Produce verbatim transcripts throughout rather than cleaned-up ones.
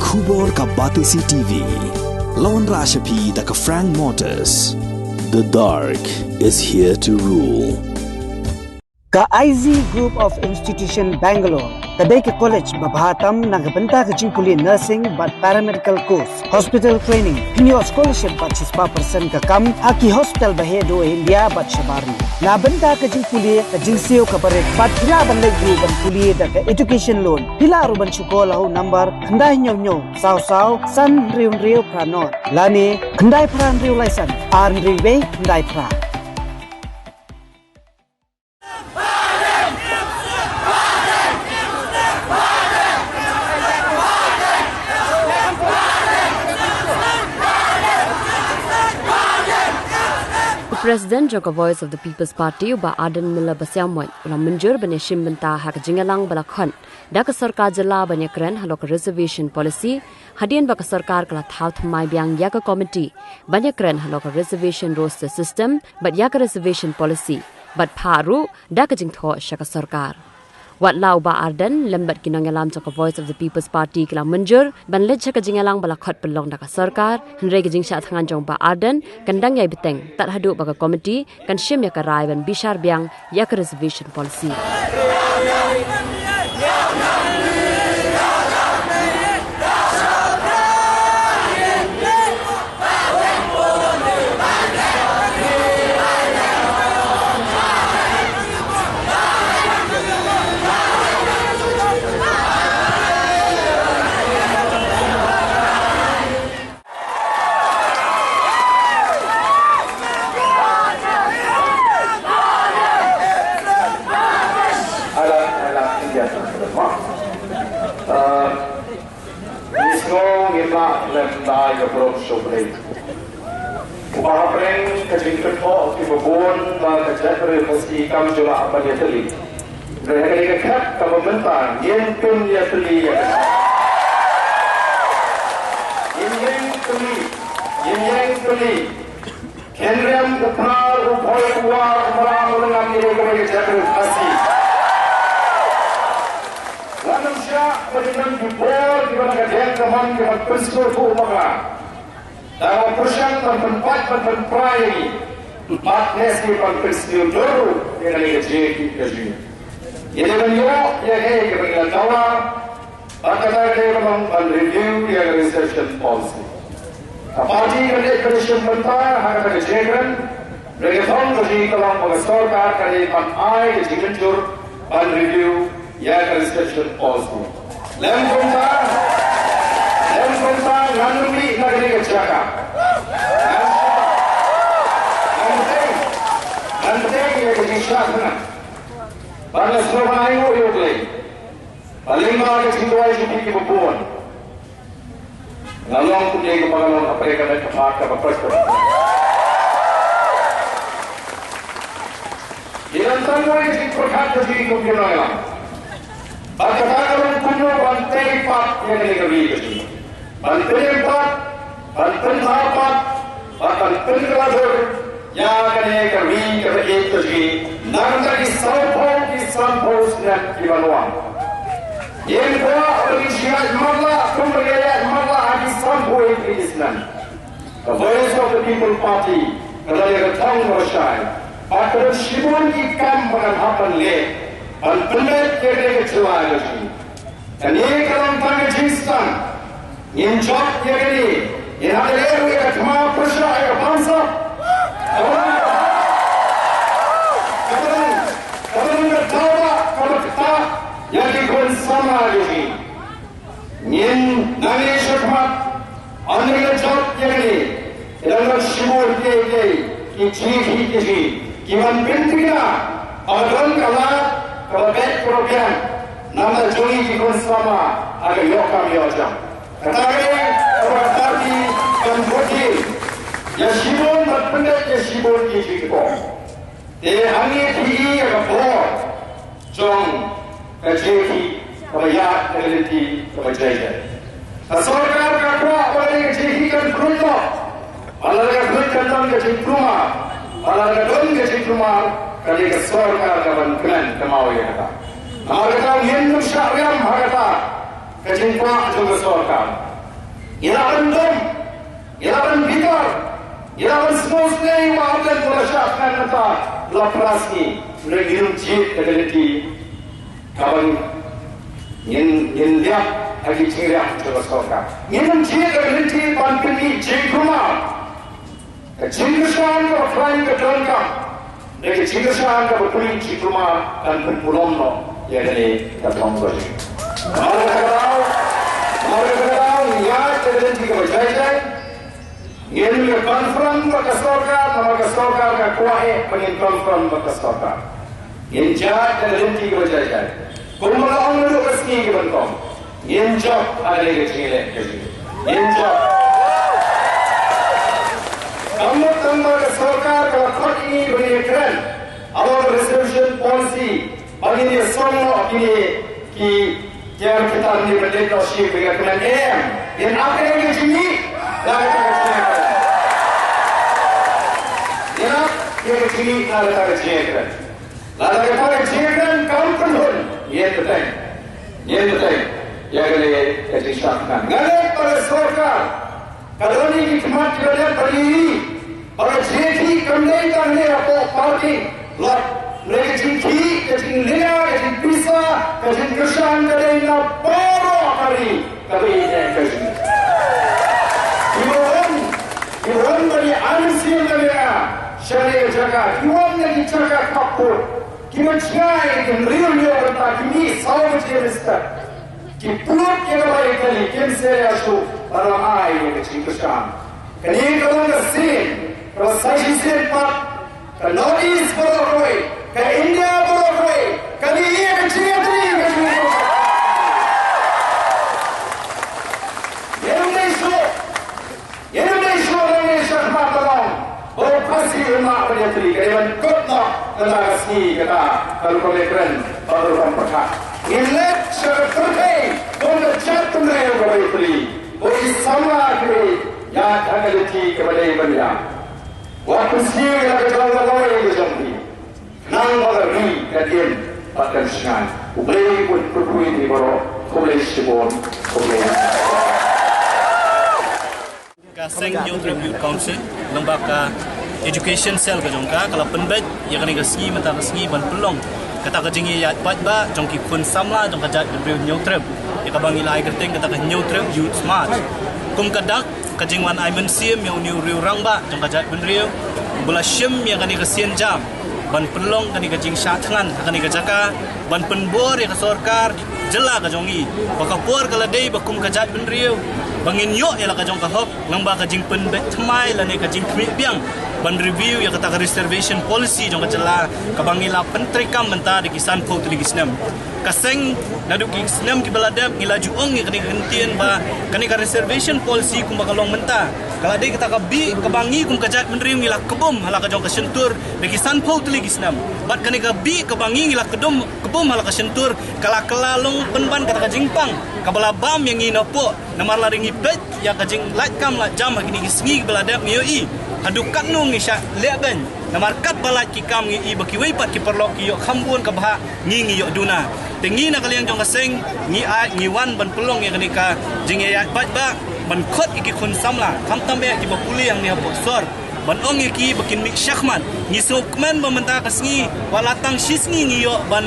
Khubor ka Batesi T V. La wanrah sha phi da ka Frank Motors. The dark is here to rule. Ka I Z Group of Institution Bangalore ka dei ka college ba bha tam na ka bynta ka jingpule nursing bad paramedical course, hospital training, pynïoh scholarship bad shispah percent ka kam ha ki hospital ba heh duh ha India bad shabar ri. Na bynta ka jingpule ka jingsiew ka barit bad phi lah ban leit ruh ban pule da ka education loan. Phi lah ruh ban shu call ha u number khyndai hynñiew hynñiew saw saw san hynriew hynriew phra nod lane khyndai phra hynriew lai san ar hynriew wei khyndai phra. U President jong ka Voice of the People's Party, u Bah Ardent Miller Basaiawmoit, u la mynjur ban ïashim bynta ha ka jingïalang ba la khot da ka sorkar jylla ban ïakren halor ka reservation policy, hadien ba ka sorkar ka la thaw thymmai biang ïa ka komiti ban ïakren halor ka reservation roster system bad ïa ka reservation policy, bad phah ruh da ka jingthoh sha ka sorkar. Wat la u Bah Ardent lem bad ki nongïalam jong ka Voice of the People's Party ki la mynjur ban leit sha ka jingïalang ba la khot pynlong da ka sorkar, hynrei ka jingshah thngan jong u Bah Ardent kan dang ïai bteng tad haduh ba ka komiti kan shim ïa ka rai ban bishar biang ïa ka reservation policy. Ala, ala, India. Uh, Ngi sngew ngim lah lem da ïa ka burom sha U Blei. Uba hapdeng ka jingkynthoh kiba bun ba ka jaitbynriew Khasi kam ju lah ban ïatylli. Hynrei ha kane ka khat kaba mynta ngin pynïatylli ïa ka. Ngin ïeng tylli, ngin ïeng tylli. Khynriam, u Phrar, u Bhoi, u War, u Mram, u Lyngngam, ïa kaba ïa ka jaitbynriew Khasi. Wat nym shah ba kin don ki bor kiba na ka diang ka mon kiban pynsngew thuh bakla. Da kaba pyrshang ban pynpait ban pynpra ïa ngi. Bad ne shi ban pynsngew dur ïa kane ka jingïakhih ka jong ngi. Ïa dei ban ïoh ïa kaei kaba ngi la dawa. Bad kata ka dei ban long ban review ïa ka reservation policy. Ka party ka dei ka dei shim bynta ha kata ka jingkren. Hynrei ka thong ka jong ngi ka long ba ka sorkar ka dei ban ai ka jingmynjur ban review ïa ka reservation policy. Lem kumta, lem kumta ngan ym mih na kane ka jaka. Ngan, ngan bteng, ngan bteng ïa ka jingshah thngan. Bad nga sngewbha ainguh ïa U Blei. Ba lyngba ka jingduwai jong phi kiba bun, nga long kumne kaba nga long hapdeng ka met ka phad kaba pyrshah. Ngi don tang wei ka jingpyrkhat ka jong ngi kum ki nongïalam. Bad kata ka long kumno ban tei pat ïa kane ka ri ka jong ngi. Ban pynïeng pat, ban pynthar pat, bad ban pynkylla dur ïa kane ka ri kaba ïeit ka jong ngi. Na ka bynta ki sawphew, ki sanphew snem kiban wan. Ngim kwah ba ngin shah ïaid marlah kumba ngi la ïaid marlah ha ki sanphew ïa ki snem. Ka Voice of the People Party ka la ïa ka thong kaba shai. Bad ka don shibun ki kam ba kan hap ban leh ban pynbeit ïa kane ka jylla ka jong ngi. Kane ka long tang ka jingstad. Ngin jop ïa kane. Ngin hap ban leh ruh ïa ka thma pyrshah ïa ka bamsap. Kaba long, kaba long, kaba long ka daw ba kaba ktah ïa ki khun samla jong ngi. Ngin nangne shakhmat, ynda ngi la jop ïa kane, ki dang don shibun kiei kiei ki jingïakhih ki jong ngi, ki ban pynthikna ba ka don ka lad kaba beit kaba biang na ka bynta jong ngi ki khun samla ha ka ïoh kam ïoh jam. Kata ka dei kaba ka party kan bud ïa shibun bad pynbeit ïa shibun ki jingkyrkhu. Te hangne phi i ïa ka bor jong ka jingïakhih kaba ïaid na ka lynti kaba jai jai. Ka sorkar ka kwah ba ka jingïakhih kan khluit noh. Ba lada ka khluit kan don ka jingkulmar. Ba lada ka don ka jingkulmar, ka dei ka sorkar kaban kmen kynmaw ïa kata. Namar kata ngin ym shah riam ha kata ka jingkwah jong ka sorkar. Ngi lah ban dom, ngi lah ban bitar, ngi lah ban sngewsynei ba Ardent ba la shah thngan mynta la phra sngi. Hynrei ngin ym jied da ka lynti kaba ngin, ngin liap ha ki jingriam jong ka sorkar. Ngin ym jied da ka lynti ban pynmih jingkulmar. Ka jingkyrshan kaba khlaiñ ka donkam. Ka jingkyrshan kaba pynmih jingkulmar kan pynpulom noh ïa kane ka thong ka jong. Namar kata ka daw, namar kata ka daw, ngin ïaid da ka lynti kaba jai jai. Ngin ïa confront bad ka sorkar, namar ka sorkar ka kwah eh ba ngin confront bad ka sorkar. Ngin jait da ka lynti kaba jai jai. Kumba la ong naduh ka sngi ki ban kong. Ngin jop ha kane ka jingïaleh ka jong ngi. Ngin jop. Ka mut tang ba ka sorkar ka la khot ïa ngi ba ngin ïakren halor ka reservation policy ba ngin ïasong noh kine ki tiar ki tar ne ba leit noh sha ka kmen, em. Ngin ap ïa ka jingïakren. Ngin ap ïa ka jingïakren. Lada kata ka jingkren kam pynhun, ngin bteng. Ngin bteng ïa kane ka jingshah thngan. Nga ngeit ba ka sorkar ka don ïa ki khmat kiba dep ban ïohi ba ka jingïakhih kam dei tang ne hapoh party. Hynrei ka jingkhih, ka jinglynga, ka jingpisa, ka jingkyrshan ka dei na baroh ka ri. Kaba ïeit ka jong ngi. Ki ba wan, ki ba wan ban ïa ai mynsiem na ka jaka, shane ka jaka, ki wan na ki jaka khappud, ki ba jngai, ki hynriew hynñiew bynta, ki mih saw baje mynstep. Ki put ïa ka bai kali, kim sngewsih shuh ban ai ïa ka jingkyrshan. Kane ka long ka sien kaba sa shisien pat, ka North East baroh kawei, ka India baroh kawei, ka dei ïa ka jingïatreilang ka jong ngi. Ngim dei shuh, ngim dei shuh, ngim dei shuh, ma ka long ba u Khasi u mah ban ïatreilang, ka dei ban kut noh kata ka sngi, kata ka rukom ïakren bad ka rukom pyrkhat. Ngin leit sha ka pyrthei kum ka jaitbynriew kaba ïatreilang, ba ki samla kiba ïaid ha ka lynti kaba dei ban ïaid. Wat pynsngewsih ïa la ka jong ka lawei ka jong phi. Khnang ba ka ri kan im bad kan shngaiñ. Khublei, khublei, khublei baroh. Khublei shibun. Khublei. Ka seng Hynñiewtrep Youth Council lyngba ka Education Cell ka jong ka, ka la pynbeit ïa kane ka sngi mynta ka sngi ban pynlong kata ka jingïaid paidbah jong ki khun samla jong ka jaitbynriew Hynñiewtrep, ïa kaba ngi la ai kyrteng kata ka Hynñiewtrep Youth March. Kum ka dak ka jingwan ai mynsiem ïa une u riew rangbah jong ka jaitbynriew, ba la shim ïa kane ka sienjam ban pynlong kane ka jingshah thngan ha kane ka jaka, ban pynbor ïa ka sorkar jylla ka jong ngi ba ka por ka la dei ba kum ka jaitbynriew ba ngin ïoh ïa la ka jong ka hok lyngba ka jingpynbeit thymmai lane ka jingkhmih biang ban review ïa kata ka reservation policy jong ka jylla kaba ngi la pyntreikam mynta da ki sanphew tylli ki snem. Ka seng naduh ki snem kiba la dep ngi la ju ong ïa kane ka kyntien ba kane ka reservation policy kumba ka long mynta ka la dei kata ka bih kaba ngi kum ka jaitbynriew ngi la kbum ha la ka jong ka shyntur da ki sanphew tylli ki snem. Bad kane ka bih kaba ngi ngi la kdum kbum ha la ka shyntur ka la kylla long pynban kata ka jingpang kaba la bam ïa ngi napoh, namar lada ngi peit ïa ka jinglait kam lait jam ha kine ki sngi kiba la dep ngi ïohi haduh katno ngi shah leh beiñ. Namar katba lait ki kam ngi i ba kiwei pat ki paralok ki ïoh kham bun ka bhah, ngi ngi ïoh duna. Te ngi na ka liang jong ka seng ngi ai ngi wan ban pynlong ïa kane ka jingïaid paidbah ban khot ïa ki khun samla, khamtam eh kiba pule hangne hapoh sor, ban ong ïa ki ba kin mih shakhmat. Ngi sngewkmen ba mynta ka sngi wat la tang shi sngi ngi ïoh ban,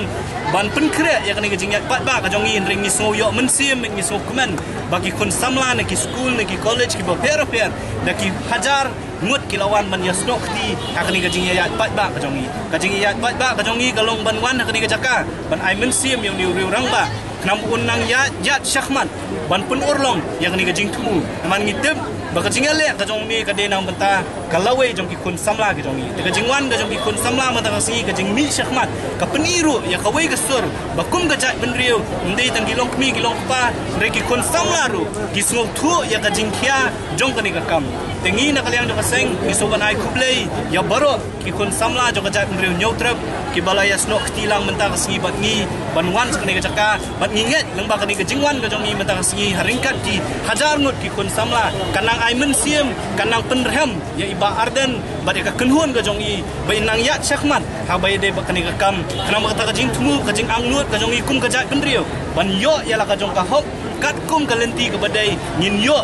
ban pynkhreh ïa kane ka jingïaid paidbah ka jong ngi, hynrei ngi sngew ïoh mynsiem, ngi sngewkmen ba ki khun samla na ki skul na ki college kiba pher pher da ki hajar ngut ki la wan ban ïasnoh kti ha kane ka jingïaid paidbah ka jong ngi. Ka jingïaid paidbah ka jong ngi ka long ban wan ha kane ka jaka ban ai mynsiem ïa une u riew rangbah, khnang ba un nang ïaid, ïaid shakhmat ban pynurlong ïa kane ka jingthmu. Namar ngi tip ba ka jingïaleh ka jong une ka dei na bynta ka lawei jong ki khun samla ka jong ngi. Te ka jingwan ka jong ki khun samla mynta ka sngi ka jingmih shakhmat ka pyni ruh ïa kawei ka sur ba kum ka jaitbynriew ym dei tang ki longkmie ki longkpa, hynrei ki khun samla ruh ki sngewthuh ïa ka jingkhia jong kane ka kam. Te ngi na ka liang jong ka seng ngi sngewbha ban ai khublei ïa baroh ki khun samla jong ka jaitbynriew Hynñiewtrep kiba la ïasnoh kti lang mynta ka sngi bad ngi ban wan sha kane ka jaka, bad ngi ngeit lyngba kane ka jingwan ka jong ngi mynta ka sngi ha ryngkat ki hajar ngut ki khun samla kan nang ai mynsiem, kan nang pynrhem ïa i Bah Ardent bad ïa ka kynhun ka jong i ba in nang ïaid shakhmat haba ïadei bad kane ka kam, khnang ba kata ka jingthmu ka jingangnud ka jong i kum ka jaitbynriew ban ïoh ïa la ka jong ka hok katkum ka lynti kaba dei, ngin ïoh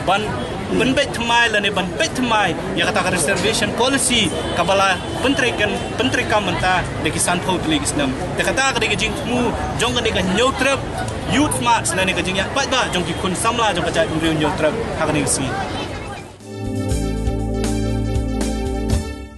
ban pynbeit thymmai lane ban beit thymmai ïa kata ka reservation policy kaba la pyntreikam, pyntreikam mynta da ki sanphew tylli ki snem. Te kata ka dei ka jingthmu jong kane ka Hynñiewtrep Youth March lane ka jingïaid paidbah jong ki khun samla jong ka jaitbynriew Hynñiewtrep ha kane ka sngi.